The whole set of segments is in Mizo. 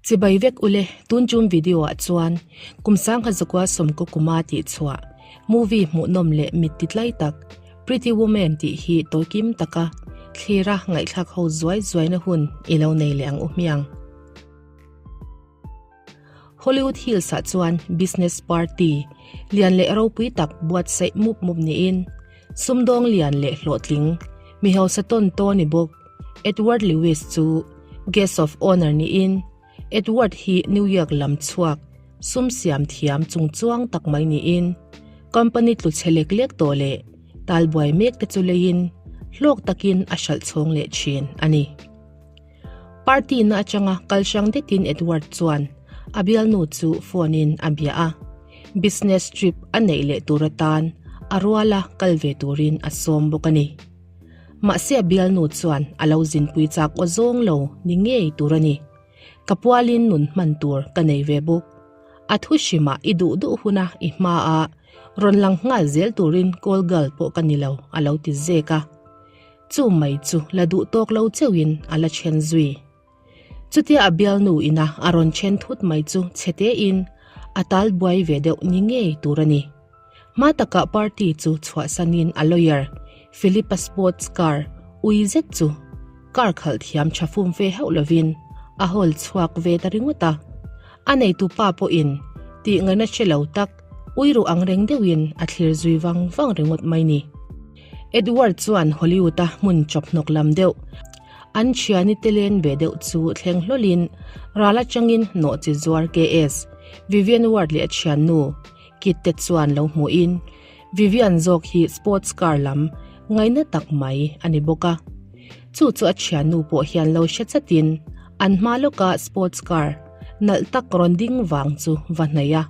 Chibai vek ule, tun tum video ah chuan kum sangha zakua sawmkaw kuma tih chhuah movie hmuhnawm leh mit ti tlai tak Pretty Woman tih hi tawikim taka thlira ngaihthlak ho zuai zuaina hun i lo nei leh ang u hmiang. Hollywood Hills ah chuan business party lian leh ropui tak buatsaih mup mup niin sumdawng lian leh hlawhtling mi hausa tawn tawn ni bawk Edward Lewis chu guest of honour niin Edward hi New York lam chhuak sum siam thiam chungchuang tak mai niin company tlu chhe lek lek tawh leh talbuai mek te chu leiin hlawk takin a hralh chhawng leh thin a ni. Party na atanga kal hrang detin Edward chuan a bialnu chu phone in a bia a, business trip a neih leh tur atan a ruala kal ve turin a sawm bawk a ni. Mahse a bialnu chuan a lo zinpui chak aw zawng lo ni ngei tur a ni. Ka pualin nun hman tur ka nei ve bawk. A thu hrimah i duh duh huna i hma a rawn lang nghal zel turin call girl pawh ka ni lo a lo ti zek a. Chu mai chu la duh tawk lo cheuhin a la then zui. Chutia a bialnu ina a rawn then thut mai chu chhe tein a tal buai ve deuh ni ngei tur a ni. Hma takah party chu chhuahsanin a lawyer Philip-a sports car ui zet chu car khalh thiam tha fum ve hauh lovin a hawl chhuak ve ta ringawt a. A neitupa pawhin tih ngaihna hre lo tak ui ruh ang reng deuhin a thlir zui vang vang ringawt mai ni. Edward chuan Hollywood-a hmun chawphnawk lam deuh, an thiani te len ve deuh chu thleng hlawlin ral atangin nawh chi zuar KS, Vivian Ward leh a thiannu, Kit te chuan lo hmuhin Vivian zawk hi sports car lam ngaina tak mai a ni bawk a. Chu chu a thiannu pawh hian lo hre chatin an hma lawka sports car nalh tak rawn ding vang chu va hnaih a.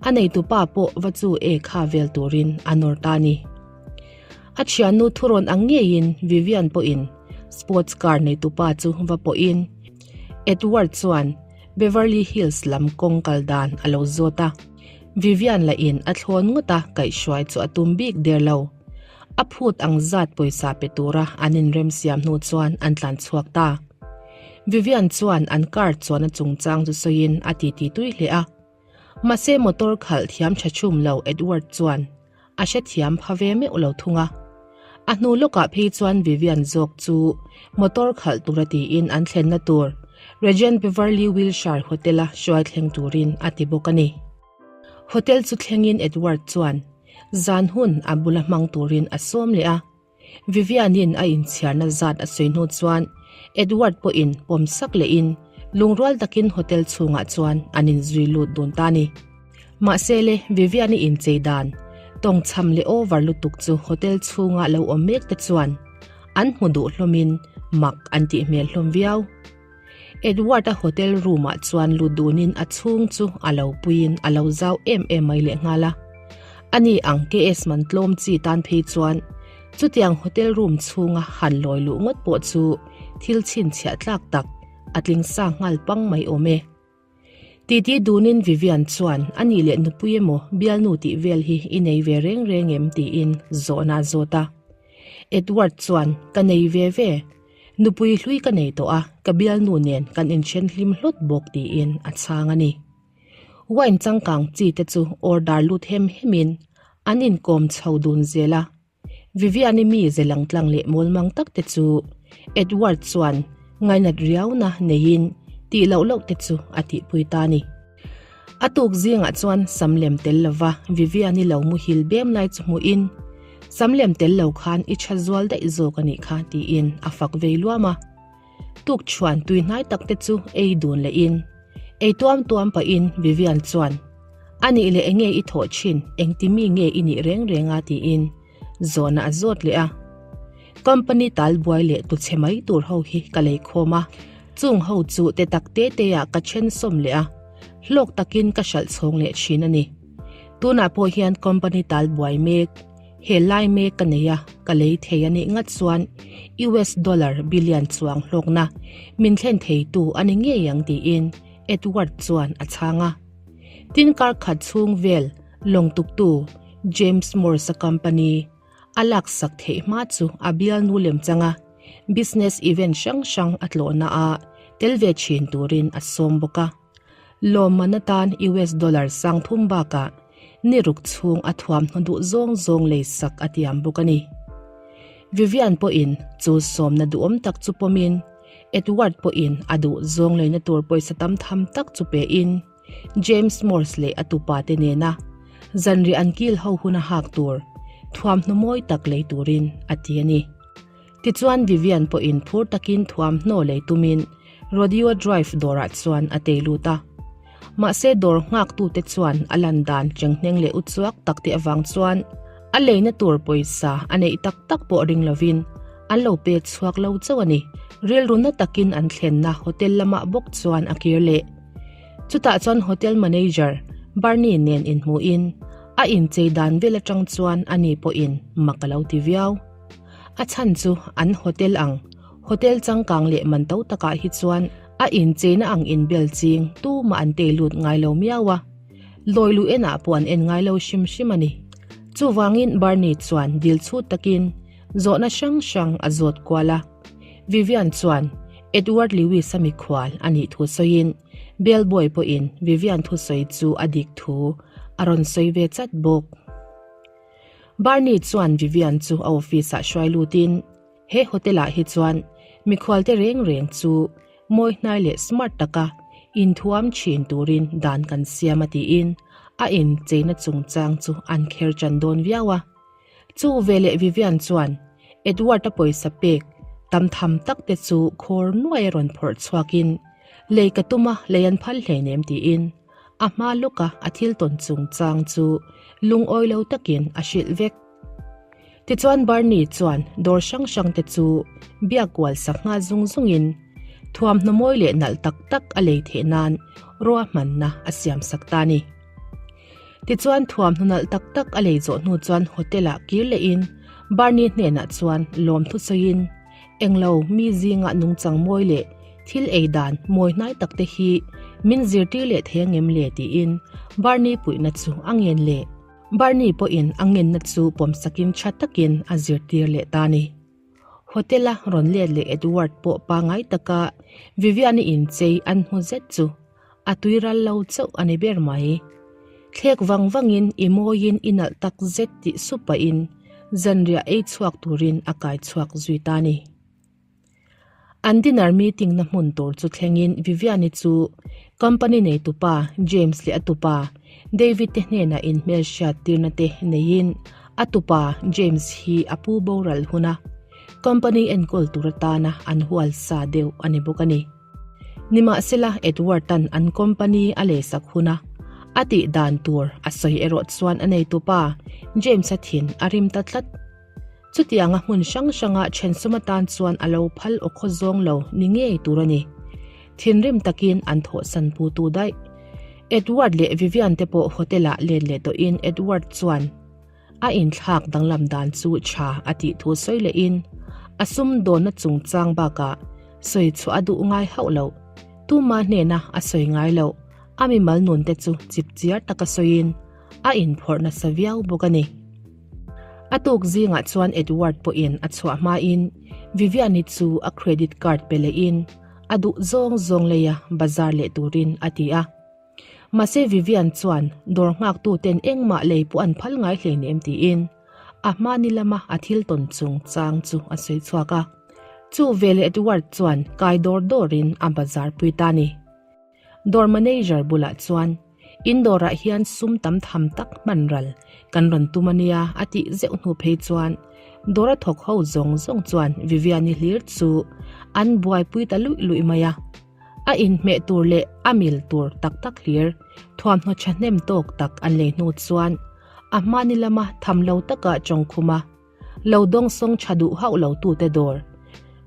A neitupa pawh va chu e kha vel turin a nawr ta ni. A thiannu thurawn ang ngeiin Vivian pawhin sports car neitupa chu va pawhin Edward chuan Beverly Hills lam kawng kal dan a lo zawt a. Vivian lahin a thlawn ngawt a kaihhruai chu a tum bik der lo. A phut ang zat pawisa pe tura an inremsiam hnu chuan an tlan chhuak ta. Vivian chuan an car chuan a chungchang chu sawiin a titi tui hle a. Mahse motor khalh thiam tha chhum lo Edward chuan a hrethiam pha ve meuh lo thung a. A hnu lawkah phei chuan Vivian zawk chu motor khalh tura tiin an thlenna tur Regent Beverly Wilshire Hotel-a hruai thleng turin a ti bawk a ni. Hotel chu thlengin Edward chuan zan hun a bula hmang turin a sawm leh a. Vivian-in a inchhiarna zat a sawi hnu chuan Edward pawhin pawm sak lehin lungrual takin hotel chhungah chuan an inzui lut dun ta ni. Mahse le, Vivian-i inchei dan tawngchham leh over lutuk chu hotel chhunga lo awm mek te chuan an hmu duh hlawmin mak an tih hmel hlawm viau. Edward-a hotel room-ah chuan lut dunin a chhung chu a lo puiin a lo zau em em mai lehnghal a. Ani ang KS man tlawm chi tan phei chuan chutiang hotel room chhunga han lawi luh ngawt pawh chu thil chhinchhiah tlak tak a tling sa nghal pang mai awm e. Titi dunin Vivian chuan a nih leh nupui emaw bialnu tih vel hi i nei ve reng reng em tiin zawhna a zawt a. Edward chuan ka nei ve ve. Nupui hlui ka nei tawh a, ka bialnu nen kan inthen hlim hlawt bawk tiin a chhang a ni. Wine changkang chi te chu order lut hem hemin an inkawm chho dun zel a. Vivian-i mi ze langtlang leh mawlmang tak te chu Edward chuan ngainat riauna neiin tih loh loh te chu a tihpui ta a ni. A tuk zingah chuan sam lem tel lova Vivian-i lo muhil bem lai chu hmuhin, Sam lem tel lo khan i tha zual daih zawk a nih kha tiin a fak vei luam a. Tuk chhuan tui hnai tak te chu ei dun lehin, ei tuam tuam pahin Vivian chuan, A nih leh enge i thawh thin, engti mi nge i nih reng reng a tiin zawhna a zawt leh a. Company tal buai leh tu chhe mai tur ho hi ka lei khawm a, chung ho chu te tak te te ah ka then sawm leh a, hlawk takin ka hralh chhawng leh thin a ni. Tunah pawh hian company tal buai mek, he lai mek ka nei a, ka lei thei a nih ngat chuan US dollar billion chuang hlawkna min thlen thei tu a ni ngei ang tiin Edward chuan a chhang a. Tin kar khat chhung vel lawng tuktu James Morse-a company a laksak theih hma chu a bialnu lem chang a, business event hrang hrang a tlawhna a. tel ve thin turin a sawm bawk a. Lawmman atan US dollar 3000 bakah ni ruk chhung a thuamhnaw duh zawng zawng lei sak a tiam bawk a ni. Vivian pawhin chu sawmna duhawm tak chu pawmin Edward pawhin a duh zawng leina tur pawisa tam tham tak chu pein James Morse leh a tupa te nena zanriah an kil ho hun a hak tur thuamhnaw mawi tak lei turin a ti a ni. Tichuan Vivian pawhin phur takin thuamhnaw lei tumin Rodeo Drive dawrah chuan a tei lut a. Mahse dawr nghaktute chuan a lan dan chenghneng leh uchuak tak te avang chuan a leina tur pawisa a neih tak tak pawh ring lovin an lo pek chhuak lo chauh a ni. Rilru na takin an thlenna hotel lamah bawk chuan a kir leh. Chutah chuan hotel manager Barney nen inhmuhin a inchei dan vel atang chuan ani pawhin mak a lo ti viau. A chhan chu an hotel ang, hotel changkang leh man to takah hi chuan a incheina ang inbel ching tumah an tei lut ngai lo miau a, lawi luh enah pawh an en ngai lo hrim hrim a ni. Chuvangin Barney chuan dil chhut takin zawhna hrang hrang a zawt kual a. Vivian chuan Edward Lewis-a mikhual a nih thu sawiin bellboy pawhin Vivian thusawi chu a dik thu a rawn sawi ve chat bawk. Barney chuan Vivian chu a office-ah hruai lutin he hotel-ah hi chuan mikhualte reng reng chu mawi hnai leh smart taka inthuam thin turin dan kan siam a tiin a incheina chungchang chu an kher chan dawn viau a. Chu veleh Vivian chuan Edward-a pawisa pek tam tham tak te chu khawr nuai a rawn phawrh chhuakin lei ka tum a, lei an phal hleinem tiin a hma lawka a thil tawn chungchang chu lungawi lo takin a hrilh vek. Tichuan Barney chuan dawr hrang hrang te chu biak kual sak nghal zung zungin thuamhnaw mawi leh nalh tak tak a lei theih nan ruahmanna a siam sak ta a ni. Tichuan thuamhnaw nalh tak tak a lei zawh hnu chuan hotel ah kir lehin Barney hnenah chuan lawmthu sawiin Englo mi zingah nungchang mawi leh thil ei dan mawi hnai tak te hi min zirtir leh thei angem le tiin Barney puihna chu a ngen leh. Barney pawhin a ngenna chu pawmsakin tha takin a zirtir leh ta a ni. Hotel-a rawn let leh Edward pawh pangngai taka Vivian-i inchei an hmu zet chu a tuiral lo chauh a ni ber mai. Thlek vang vangin i mawiin i nalh tak zet tih sup pahin zanriah ei chhuak turin a kai chhuak zui ta a ni. An dinner meeting na hmun tur chu thlengin Vivian-i chu company neitupa James leh a tupa David te hnenah inhmelhriat tirna te neiin a tupa James hi a pu boral hun a, company enkawl tur atana an hual sa deuh a ni bawk a ni. Nimahsela Edward-a'n an company a leisak hun a, a tih dan tur a sawi erawh chuan a neitupa James-a thin a rim ta tlat. Chutianga hmun hrang hranga thensawm atan chuan a lo phal aw khaw zawng lo ni ngei tur a ni. Thinrim takin an thawhsan pu tu daih. Edward leh Vivian te pawh hotel-ah let leh tawhin Edward chuan a inthlak danglam dan chu tha a tih thu sawi lehin a sumdawnna chungchang bakah sawi chhuah a duh ngai hauh loh. Tuma hnena a sawi ngai loh a mimal nun te chu chipchiar taka sawiin a inphawrh nasa viau bawk a ni. A tuk zingah chuan Edward pawhin a chhuah hmain Vivian-i chu a credit card pe lehin a duh zawng zawng leia bazar leh turin a ti a. Mahse Vivian chuan dawr nghaktuten engmah lei pawh an phal ngai hleinem tiin a hmani lama a thil tawn chung chang chu a sawi chhuak a. Chu veleh Edward chuan kai dawr dawrin a bazar pui ta a ni. Dawr manager bulah chuan, In dawrah hian sum tam tham tak hman ral kan rawn tum a nia a tih zeuh hnu phei chuan dawr a thawk ho zawng zawng chuan Vivian-i hlir chu an buaipui ta luih luih mai a. A inhmeh tur leh a mil tur tak tak hlir thuamhnaw thahnem tawk tak an lei hnu chuan a hmani lama tham lo taka chawngkhum a Lo dawngsawng tha duh hauh lo tute dawr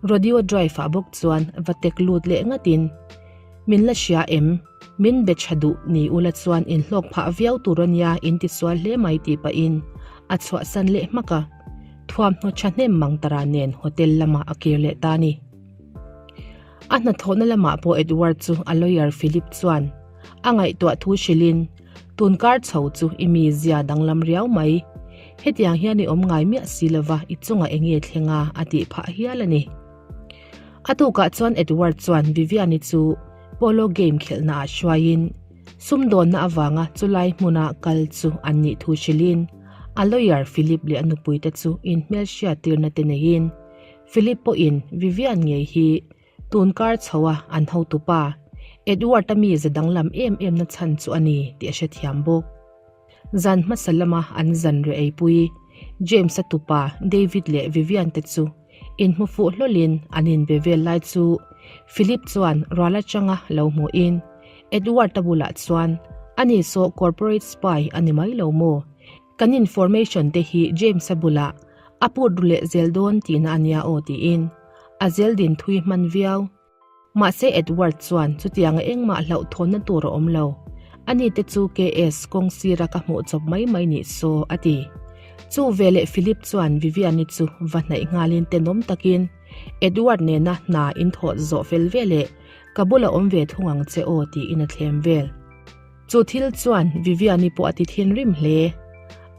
Rodeo Drive ah bawk chuan va tek lut leh ngatin, Min la hria em? Min be tha duh ni ula chuan in hlawk phah viau tur a nia in ti sual hle mai tih pahin a chhuahsan leh hmak a, thuamhnaw thahnem mang tara nen hotel lamah a kir leh ta a ni. A hnathawhna lamah pawh Edward chu a lawyer Philip chuan a ngaihtuah thu hrilhin, Tunkar chho chu i mi zia danglam riau mai. Hetiang hian i awm ngai miah si lova i chungah eng nge thleng a a tih phah hial a ni. A tukah chuan Edward chuan Vivian-i chu polo game khelhna ah hruaiin sumdawnna avanga chulai hmuna kal chu an nih thu hrilhin a lawyer Philip leh a nupuite chu inhmelhriattirna te neiin Philip pawhin Vivian ngei hi Tun kar chho a an hotupa, Edward-a mi ze danglam em em na chhan chu a ni tih a hrethiam bawk. Zan hmasa lama an zan reh eipui, James-a tupa David leh Vivian te chu inhmu fuh hlawlin an inbe vel lai chu Philip chuan ral atanga lo hmuhin Edward-a bulah chuan, Ani saw corporate spy a ni mai lo maw? Kan information te hi James-a bulah a put ru leh zel dawn tihna a nia aw tiin a zel din thui hman viau. Mahse Edward chuan chutianga engmah hlauhthawnna tur a awm lo. Ani te chu KS kawng sira ka hmuh chawp mai mai nih saw a ti. Chu veleh Philip chuan Vivian-i chu va hnaih nghalin tenawm takin Edward nena hna in thawt zawh fel veleh ka bula awm ve thung ang che aw tiin a thlem vel. Chu thil chuan Vivian-i pawh a ti thinrim hle.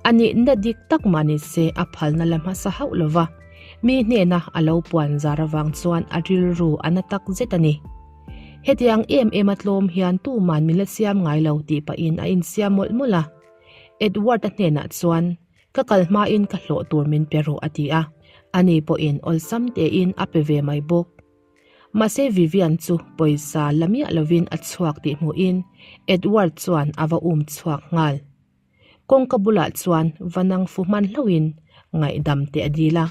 A nihna dik tak mah ni se a phalna la hmasa hauh lo va, mi hnena a lo puan zar avang chuan a rilru a na tak zet a ni. Hetiang em em a tlawm hian tuman min la siam ngai lo tih pahin a insiam mawlh mawlh a. Edward-a hnenah chuan, Ka kal hmain ka hlawh tur min pe rawh a ti a, ani pawhin awlsam tein a pe ve mai bawk. Mahse Vivian chu pawisa la miah lovin a chhuak tih hmuhin Edward chuan a va um chhuak nghal. Kawngka bulah chuan va nang fu hman hlauhin ngaihdam teh a dil a,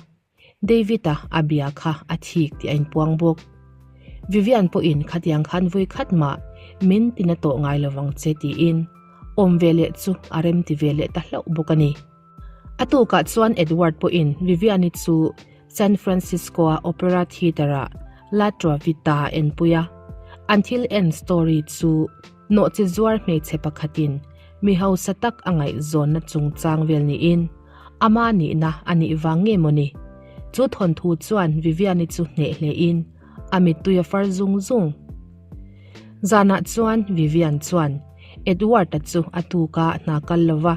David-a a bia kha a thik tih a inpuang bawk. Vivian pawhin khatiang khan vawi khat mah min tina tawh ngai lovang che tiin awm ve leh chu a remti ve leh ta hlauh bawk a ni. A tukah chuan Edward pawhin Vivian-i chu San Francisco-a Opera Theatre-ah La Traviata a enpui a. An thil en story chu nawhchi zuar hmeichhe pakhatin mi hausa tak a ngaihzawnna chungchang vel niin ama nihna a nih vang nge mawni? Chu thawnthu chuan Vivian-i chu hneh hlein a mittui a far zung zung. Zanah chuan Vivian chuan Edward-a chu a tuka hna kal lova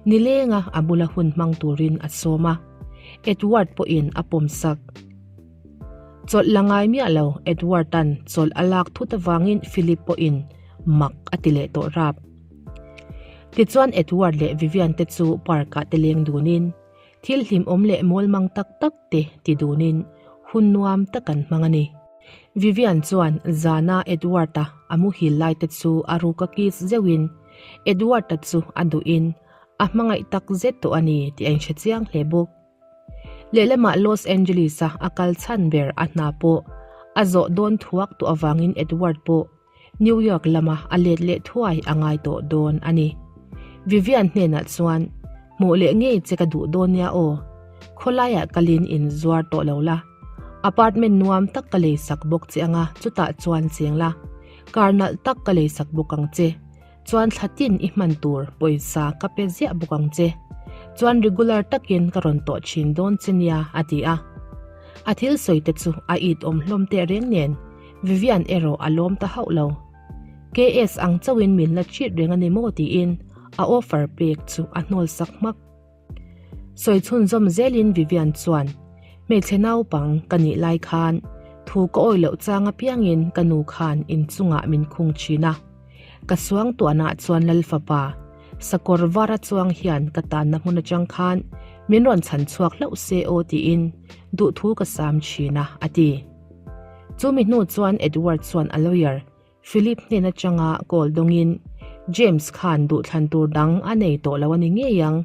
Nilenga a bula hun hmang turin a sawm a, Edward pawhin a pawm sak. Chawlh la ngai miah lo, Edward-a'n chawlh a lak thut avangin Philip pawhin mak a ti leh tawh rap. Tichuan Edward leh Vivian te chu park-ah te leng dunin, thil hlimawm leh mawlmang tak tak te ti dunin hun nuam tak an hmang a ni. Vivian chuan zana Edward-a a muhil lai te chu a ruk a kiss zeuhin Edward-a chu a duhin a hmangaih tak zet tawh a ni tih a inhre chiang hle bawk. Lehlamah Los Angeles-a a kal chhan ber a hna pawh a zawh dawn thuak tawh avangin Edward pawh New York lama a let leh thuai a ngai tawh dawn a ni. Vivian hnenah chuan, Hmuh leh ngei che ka duh dawn nia aw. Khawlaiah kalin in zuar tawh lo la. Apartment nuam tak ka lei sak bawk che anga chutah chuan cheng la. Car nalh tak ka lei sak bawk ang che. Chuan thla tin i hman tur pawisa ka pe ziah bawk ang che. Chuan regular takin ka rawn tawh thin dawn che nia a ti a. A thil sawi te chu a it awm hlawm teh reng nen Vivian erawh a lawm ta hauh lo. KS ang chauhin min la treat reng a ni maw tiin a offer pek chu a hnawl sak hmak. Sawi chhunzawm zelin Vivian chuan, Hmeichhe naupang ka nih lai khan thu ka awi loh chang apiangin ka nu khan inchungah min khung thin a. Ka suangtuahnaah chuan Lalfapa, sakawr vara chuang hian ka tanna hmun atang khan min rawn chhan chhuak hlauh se aw tiin duhthu ka sam thin a, a ti. Chumi hnu chuan Edward chuan a lawyer Philip hnen atanga call dawngin James khan duhthlan tur dang a nei tawh lo a ni ngei ang,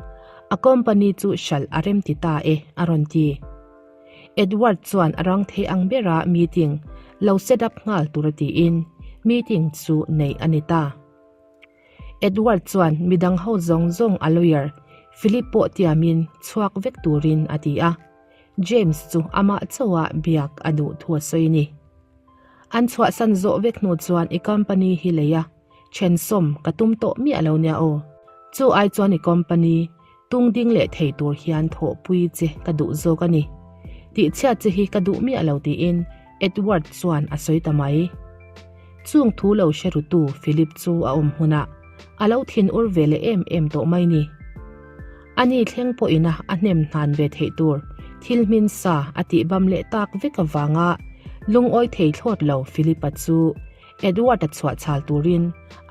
a company chu hralh a rem ti ta e, a rawn ti. Edward chuan a rang thei ang bera meeting lo set up nghal tur a tiin meeting chu neih a ni ta. Edward chuan midang ho zawng zawng a lawyer Philip pawh tiamin chhuak vek turin a ti a. James chu amah chauha biak a duh thu a sawi a ni. An chhuahsan zawh vek hnu chuan i company hi lei a, thensawm ka tum tawh miah lo nia aw. Chu ai chuan i company tung ding leh thei tur hian thawhpui che ka duh zawk a ni. Tihchhiat che hi ka duh miah lo tiin Edward chuan a sawi ta mai. Chung thu lo hre rutu Philip chu a awm hmunah a lo thin ur ve leh em em tawh mai ni. Ani thleng pawhina a hnem hnan ve theih tur thil hmin sa a tih bam leh tak vek avanga Lungawi thei thlawt lo Philip-a chu Edward-a chhuah chhal turin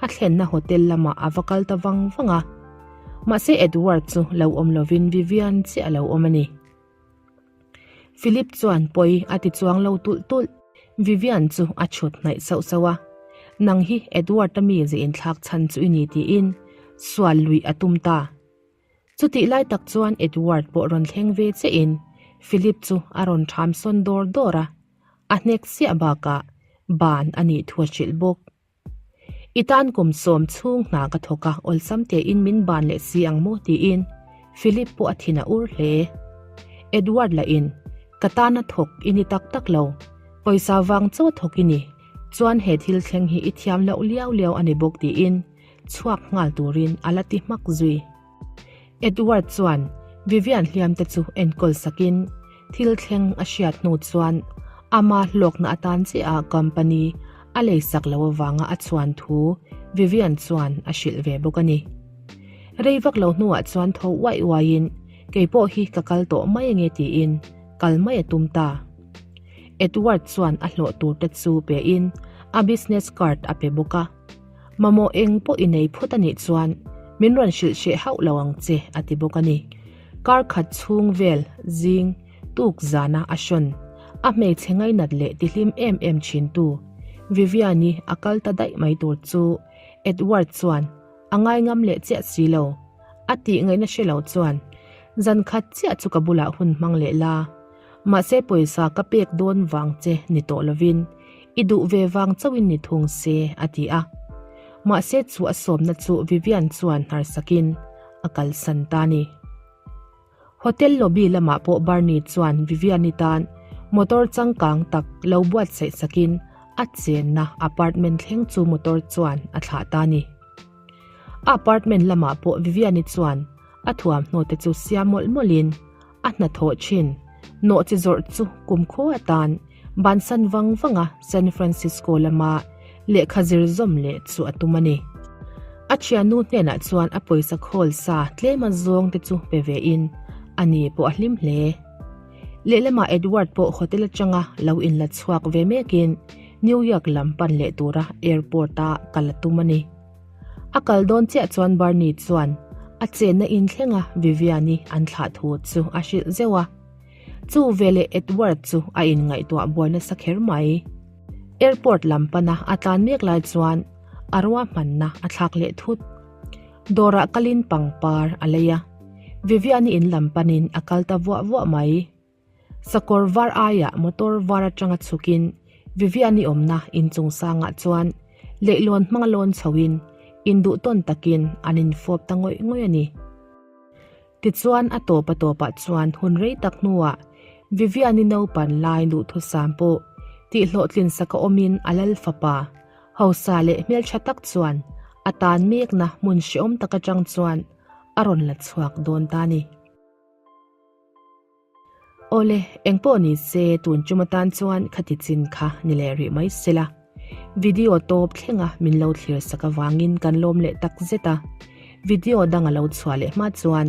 a thlenna hotel lamah a va kal ta vang vang a. Mahse Edward chu lo awm lovin Vivian chiah a lo awm a ni. Philip chuan pawi a ti chuang lo tulh tulh. Vivian chu a chhut hnaih sauh sauh a, Nang hi Edward-a mi ze inthlak chhan chu i ni tiin sual luih a tum ta. Chutih lai tak chuan Edward pawh rawn thleng ve chiahin Philip chu a rawn ṭham sawn dawr dawr a, a hnek siah bakah ban a nih thu a hrilh bawk. I tan kum sawm chhung hna ka thawk a, awlsam tein min ban leh si ang maw tiin Philip pawh a thin a ur hle. Edward lahin, Ka tana thawk i ni tak tak lo, pawisa vang chaw thawk i ni, chuan he thil thleng hi i thiam loh liau liau a ni bawk tiin chhuak nghal turin a la ti hmak zui. Edward chuan Vivian hliam te chu enkawl sakin thil thleng a hriat hnu chuan ama hlawkna atan chiah a company a leisak lo avanga a chhuan thu Vivian chuan a hrilh ve bawk a ni. Rei vak lo hnuah chuan tho uaih uaiin kei pawh hi ka kal tawh mai ange tiin kal mai a tum ta. Edward chuan a hlawh tur te chu pein a business card a pe bawk a. Mamawh eng pawh i nei phut a nih chuan min rawn hrilh hreh hauh lo ang che a ti bawk a ni. Kar khat chhung vel zing tuk zana a hrawn a hmeichhe ngainat leh tihlim em em thintu Vivian-i a kal ta daih mai tur chu Edward chuan a ngaingam leh chiah si lo. A tih ngaihna hre lo chuan zan khat chiah chu ka bulah hun hmang leh la. Mahse pawisa ka pek dawn vang che ni tawh lovin i duh ve vang chauhin ni thung se a ti a. Mahse chu a sawmna chu Vivian chuan hnarsakin a kalsan ta ni. Hotel lobby lamah pawh Barney chuan Vivian-i tan motor changkang tak lo buatsaih sakin a chenna apartment thleng chu motor chuan a thlah ta ni. A apartment lamah pawh Vivian-i chuan a thuamhnaw te chu siam mawlh mawlhin A hnathawh thin. Nawhchi zawrh chu kumkhua atan bansan vang vanga San Francisco lama lehkha zir zawm leh chu a tum a ni. A thiannu hnenah chuan a pawisa khawl sa tlema zawng te chu pe ve in a ni pawh a hlim hle. Lehlamah Edward pawh hotel atanga lo inla chhuak ve mekin New York lam pan leh tura airport a kal a tum a ni. A kal dawn chiah chuan Barney chuan a chenna in thlenga Vivian-i an thlah thu chu a hrilh zeuh a. Chu veleh Edward chu a inngaihtuah buai nasa kher mai. Airport lam pana a tlan mek lai chuan a ruahmanna a thlak leh thut. Dawrah kalin pangpar a lei a, Vivian-i in lam panin a kal ta vuah vuah mai. Sakawr var aiah motor var atanga chhukin Vivian-i awmna inchung sangah chuan leihlawn hmanga lawn chhoin induh tawn takin an infawp ta ngawih ngawih a ni. Tichuan a tawp a tawpah chuan hun rei tak hnuah Vivian-i naupan lai duhthusam pawh tihhlawhtlin saka awmin a lal fapa hausa leh hmeltha tak chuan a tan mekna hmun hrehawm tak atang chuan a rawn la chhuak dawn ta a ni. Awle, engpawh ni se tun chum atan chuan khati chin kha ni leh rih mai sela. Video tawp thlenga min lo thlir sak avangin kan lawm leh tak zet a. Video dang a lo chhuah leh hma chuan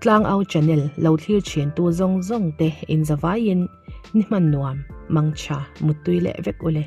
Tlangau channel lo thlir thin tu zawng zawng te inzavaiin ni hman nuam, mangtha, muttui leh vek ule.